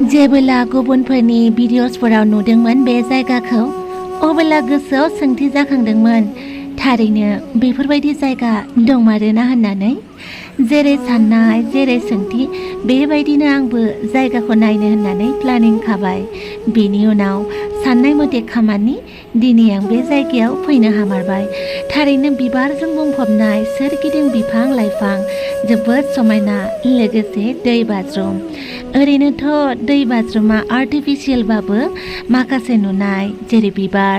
जेबोला गुबुनफोरनि भिडिअसफोराव नुदोंमोन बे जायगाखौ अब्ला गोसोआव सोंथि जाखांदोंमोन थारैनो बेफोरबायदि जायगा दंमारोना होननानै जेरै साननाय जेरै सोंथि बेबायदिनो आंबो जायगाखौ नायनो होननानै प्लानिं खाबाय। बेनि उनाव साननाय मथे खामानि दिनै आं बे जायगायाव फैनो हामारबाय। थारैनो बिबारजों बुंफबनाय सोरगिदिं बिफां लाइफां जोबोद समायना, लोगोसे दै बाज्रुम। ओरैनोथ' दै बाज्रुमा आर्टिफिशियेलबाबो माखासे नुनाय जेरै बिबार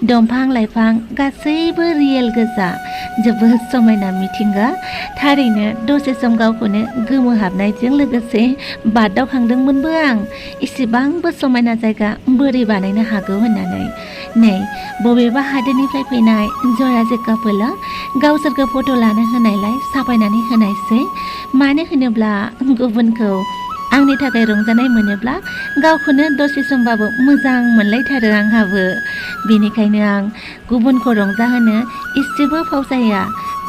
दंफां लाइफां गासैबो रियेल गोजा, जोबोद समायना मिथिंगा। थारैनो दसे सम गावखौनो गोमोहाबनायजों लोगोसे बादावखांदोंमोनबो आं, इसेबांबो समायना जायगा बोरै बानायनो हागौ होननानै। नै बबेबा हादोरनिफ्राय फैनाय जरासे कापोला गावसोरखौ फट' लानो होनायलाय साफायनानै होनायसै। मानो होनोब्ला गुबुनखौ आंनि थाखाय रंजानाय मोनोब्ला गावखौनो दसे समबाबो मोजां मोनलायथारो आंहाबो। बेनिखायनो आं गुबुनखौ रंजाहोनो एसेबो फावसाया।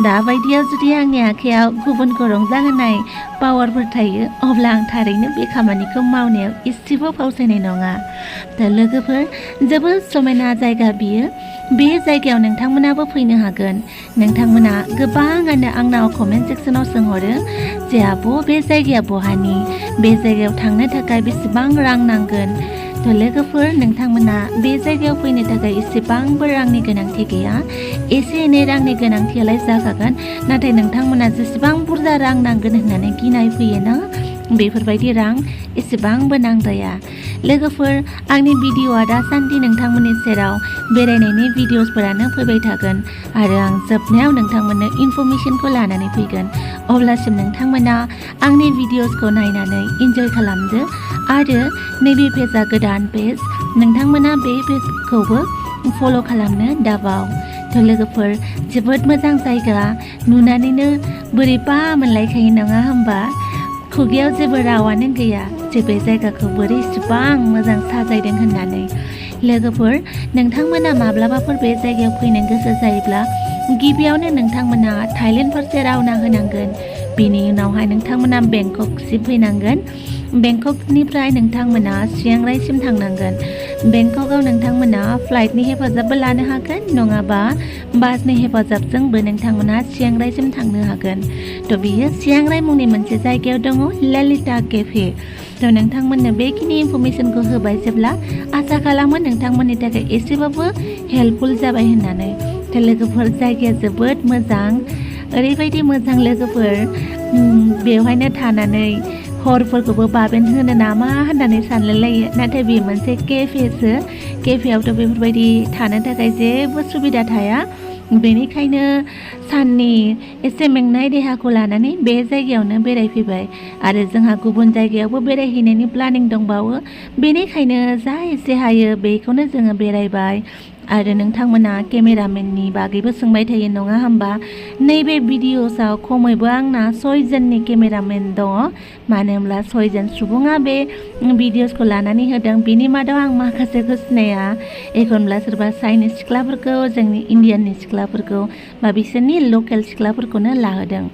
दाबायदियाव जुदि आंनि आखायाव गुबुनखौ रंजाहोनाय पावारफोर थायो अब्ला आं थारैनो बे खामानिखौ मावनायाव एसेबो फावसायनाय नङा। दा लोगोफोर, जोबोद समायना जायगा बियो। बे जायगायाव नोंथांमोनाबो फैनो हागोन। नोंथांमोना गोबाङानो आंनाव कमेन्ट सेक्सनाव सोंहरो जे आब' बे जायगाया बहानि, बे जायगायाव थांनो थाखाय बेसेबां रां नांगोन। थ' लोगोफोर, नोंथांमोना बे जायगायाव फैनो थाखाय एसेबांबो रांनि गोनांथि गैया। एसे एनै रांनि गोनांथियालाय जाखागोन, नाथाय नोंथांमोना जेसेबां बुरजा रां नांगोन होननानै गिनाय फैयोना, बेफोरबायदि रां एसेबांबो नांद्राया। लोगोफोर, आंनि भिडिअ'आ दासान्दि नोंथांमोननि सेराव बेरायनायनि भिडिअसफोरानो फैबाय थागोन आरो आं जोबनायाव नोंथांमोननो इनफरमेसनखौ लानानै फैगोन। अब्लासिम नोंथांमोना आंनि भिडिअसखौ नायनानै इन्जय खालामदो। आरो नैबे पेजआ गोदान पेज, नोंथांमोना बे पेजखौबो फल' खालामनो दाबाव। थ' लोगोफोर, जोबोद मोजां जायगा, नुनानैनो बोरैबा मोनलायखायो नङा होमबा? खुगायाव जेबो रावानो गैया जे बे जायगाखौ बोरै इसिबां मोजां साजायदों होननानै। लोगोफोर, नोंथांमोना माब्लाबाफोर बे जायगायाव फैनो गोसो जायोब्ला गिबियावनो नोंथांमोना थाइलेण्ड फारसे रावना होनांगोन। बेनि उनावहाय नोंथांमोना बेंककसिम फैनांगोन। बेंककनिफ्राय नोंथांमोना चियां रायसिम थांनांगोन। बेंककआव नोंथांमोना फ्लाइटनि हेफाजाबबो लानो हागोन, नङाबा बासनि हेफाजाबजोंबो नोंथांमोना चियां रायसिम थांनो हागोन। थ' बियो चियां राय मुंनि मोनसे जायगायाव दङ ललिता केफे। थ' नोंथांमोननो बेखिनि इनफरमेसनखौ होबाय जेब्ला, आसा खालामो नोंथांमोननि थाखाय एसेबाबो हेल्पफुल जाबाय होननानै। थ' लोगोफोर, जायगाया जोबोद मोजां, ओरैबायदि मोजां लोगोफोर, बेवहायनो थानानै हरफोरखौबो बाबेन होनो नामा होननानै सानलायलायो। नाथाय बे मोनसे केफेसो, केफेआवथ' बेफोरबायदि थानो थाखाय जेबो सुबिदा थाया। बेनिखायनो साननि एसे मेंनाय देहाखौ लानानै बे जायगायावनो बेरायफैबाय आरो जोंहा गुबुन जायगायावबो बेरायहैनायनि प्लानिं दंबावो। बेनिखायनो जा एसे हायो बेखौनो जोङो बेरायबाय। आरो नोंथांमोना केमेरामेननि बागैबो सोंबाय थायो नङा होमबा? नैबे भिडिअसआव खमैबो आंना 6 जननि केमेरामेन दङ। मानो होनब्ला 6 जन सुबुङा बे भिडिअसखौ लानानै होदों। बिनि मादाव आं माखासेखौ सिनाया। एखनब्ला सोरबा चाइनिस सिख्लाफोरखौ, जोंनि इण्डियाननि सिख्लाफोरखौ बा बिसोरनि लकेल सिख्लाफोरखौनो लाहोदों।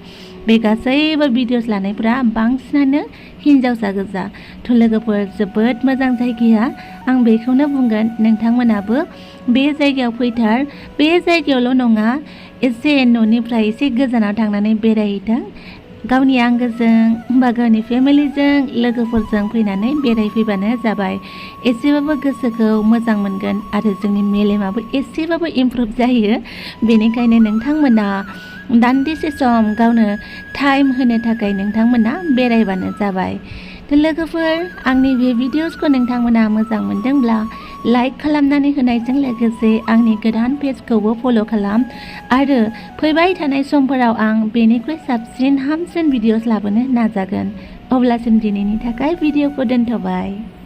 बे गासैबो भिडिअस लानायफोरा बांसिनानो हिन्जावसा गोजा। थ' लोगोफोर, जोबोद मोजां जायगाया। आं बेखौनो बुंगोन, नोंथांमोनाबो बे जायगायाव फैथार। बे जायगायावल' नङा, एसे न'निफ्राय एसे गोजानाव थांनानै बेरायहैथों। गावनि आंगोजों बा गावनि फेमिलिजों लोगोफोरजों फैनानै बेरायफैबानो जाबाय। एसेबाबो गोसोखौ मोजां मोनगोन आरो जोंनि मेलेमाबो एसेबाबो इमप्रुभ जायो। बेनिखायनो नोंथांमोना दान्दिसे सम गावनो टाइम होनो थाखाय नोंथांमोना बेरायबानो जाबाय। थ' लोगोफोर, आंनि बे भिडिअसखौ नोंथांमोना मोजां मोनदोंब्ला लाइक खालामनानै होनायजों लोगोसे आंनि गोदान पेजखौबो फल' खालाम। आरो फैबाय थानाय समफोराव आं बेनिख्रुइ साबसिन हामसिन भिडिअस लाबोनो नाजागोन। अब्लासिम दिनैनि थाखाय भिडिअखौ दोनथ'बाय।